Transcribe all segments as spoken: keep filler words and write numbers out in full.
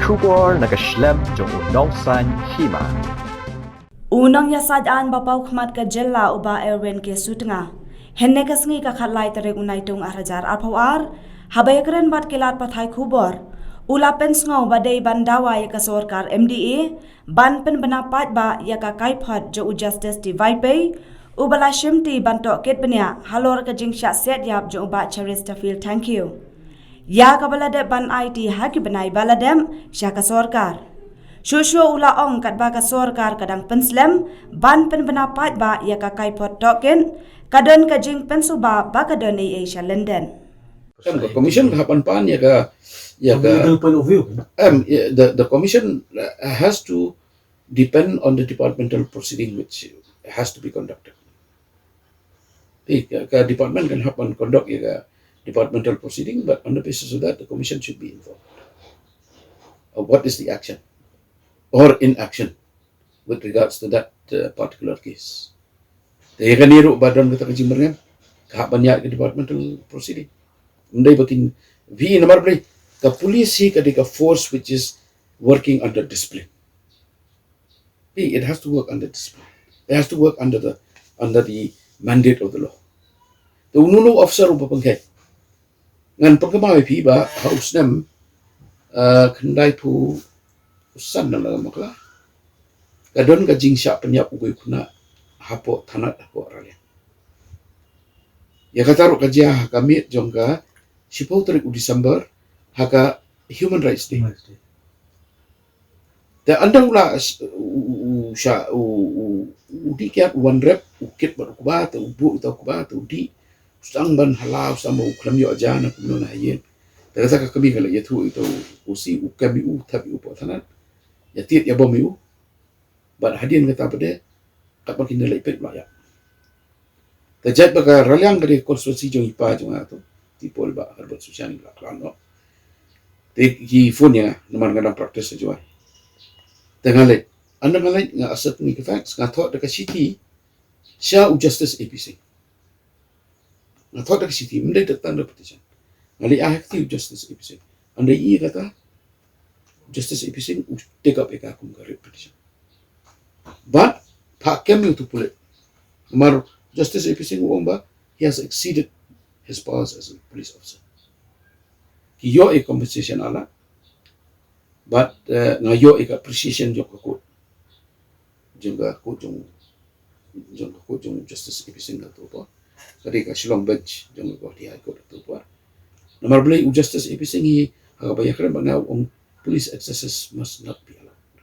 Khubor na ka shlem jong u Nongsaiñ Hima. U nongïasaid aiñ ba paw khmat ka jylla u Bah Erwin K Sutnga, hynne ka sngi ka khatlai tarik u Naitung ar hajar arphew ar, haba ïakren bad ki lad pathai khubor, u la pynsngew ba dei ban dawa ïa ka sorkar M D A ban pynbna paidbah ïa ka kaiphod jong u Justice T Vaiphei, uba la shimti ban tohkit bniah halor ka jingshah siat ïap jong u Bah Cheristerfield Thangkhiew, ïa kaba la dep ban aiti ha ki bnai ba la dep sha ka sorkar. Shuh shuh u la ong katba ka sorkar ka dang pynslem ban pynbna paidbah ïa ka kaiphod tohkit, ka don ka jingpynsuba ba ka don ei ei sha lyndet. Em, ka commission ka hap ban pan ïa ka, ïa From a ka legal point of view. Em, ïa, the, the commission, uh, has to depend on the departmental proceeding which has to be conducted. Eh, ka, ka department kan hap ban conduct ïa ka departmental proceeding, but on the basis of that, the commission should be informed of what is the action or inaction with regards to that, uh, particular case. Te ïa kane ruh ba don kata ka jingmyrngen, ka hap ban ïaid ka departmental proceeding. Ym dei ba kin, phi, namar balei, ka police hi ka dei ka force which is working under discipline. Phi, it has to work under discipline. It has to work under the, under the mandate of the law. Te uno uno u officer uba pynkheiñ, ngan pynkynmaw ïa phi ba ha u snem, uh, khyndaiphew san na la ka makla, ka don ka jingshah pynïap u khynnah hapoh thanat hapoh Raliang. Ïa kata ruh ka jia ha ka miet jong ka shiphew tarik u December, ha ka Human Rights Day. Human Rights Day. Te ynda u la s-, u, u, u, sha, u, u, u dih kiad u wan rep, u kit bad u kba, te u buh ïa uta u kba, te u dih. U sdang ban hala, u sdang ban, u khlem ïoh ja na kumno na ha ïing. Te kata ka kmie ka la ïathuh ïa uta u, u si, u kem ïa u, thep ïa u hapoh thanat. Ïa tied ïa bom ïa u. Bad hadien kata pat de, katba kin da leit peit u la ïap. Te jait ba ka Raliang ka dei constituency jong i pa jong nga tu, i Paul Bah Herbert Susiani la khlad noh. Te ki phone ïa nga, namar nga dang practice ha Jowai. Te nga leit, ynda nga leit nga assert ïa ki facts, nga thoh da ka shithi sha u Justice A P Singh. Nga thoh da ka shithi, ym dei da tang da petition. Nga leit ai ha ka shithi u Justice A P Singh. Ynda i kata, Justice A P Singh u take up ïa ka kum ka writ petition. Bad phah kem ïa utu u pulit. Namar Justice A P Singh u ong ba he has exceeded his powers as a police officer. Ki ïoh ïa compensation, ala. Bad, eh, nga ïoh ïa ka appreciation jong ka court. Jong ka court jong, jong ka court jong Justice A P Singh kato por. Ka dei ka Shillong bench jong ka Guwahati High Court kato por. Namar balei u Justice A P Singh hi, ha kaba ïakren bad nga, u ong police excesses must not be allowed.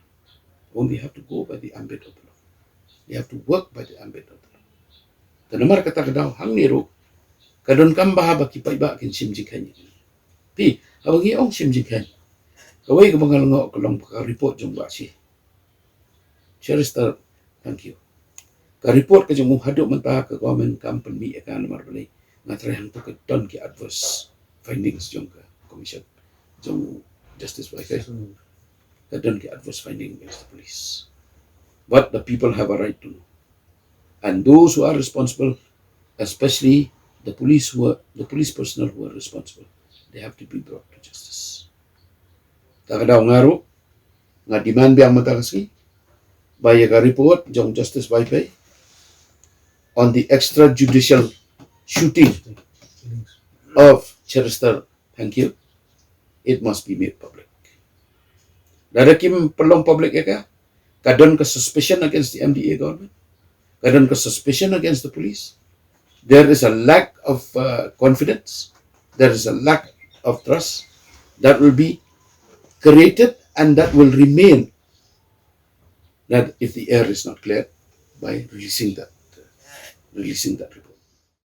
U ong they have to go by the ambit of the law. They have to work by the ambit of the law. Te namar kata ka daw hangne ruh, ka donkam ba haba ki paidbah kin shim jingkheiñ. Phi, haba ngi ong shim jingkheiñ, kawei kaba nga lyngngoh ka long ka report jong Bah Shi. Cheristerfield Thangkhiew. Ka report ka jong u haduh mynta ka government kam pynmih ïa ka, namar balei, nga tharai hangto ka don ki adverse findings jong ka commission, jong Justice Wai Kai. Ka don ki adverse finding against the police. But the people have a right to know. And those who are responsible, especially the police who are, the police personnel who are responsible, they have to be brought to justice. Ta ka daw nga ruh, nga demand biang mynta ka sngi ba ïa ka report jong Justice Vaiphei on the extrajudicial shooting of Cheristerfield Thangkhiew, it must be made public. Lada kim pynlong public ïa ka, ka don ka suspicion against the M D A government. Ka don ka suspicion against the police. There is a lack of, uh, confidence. There is a lack of trust that will be created and that will remain, that if the air is not cleared by releasing that, uh, releasing that report.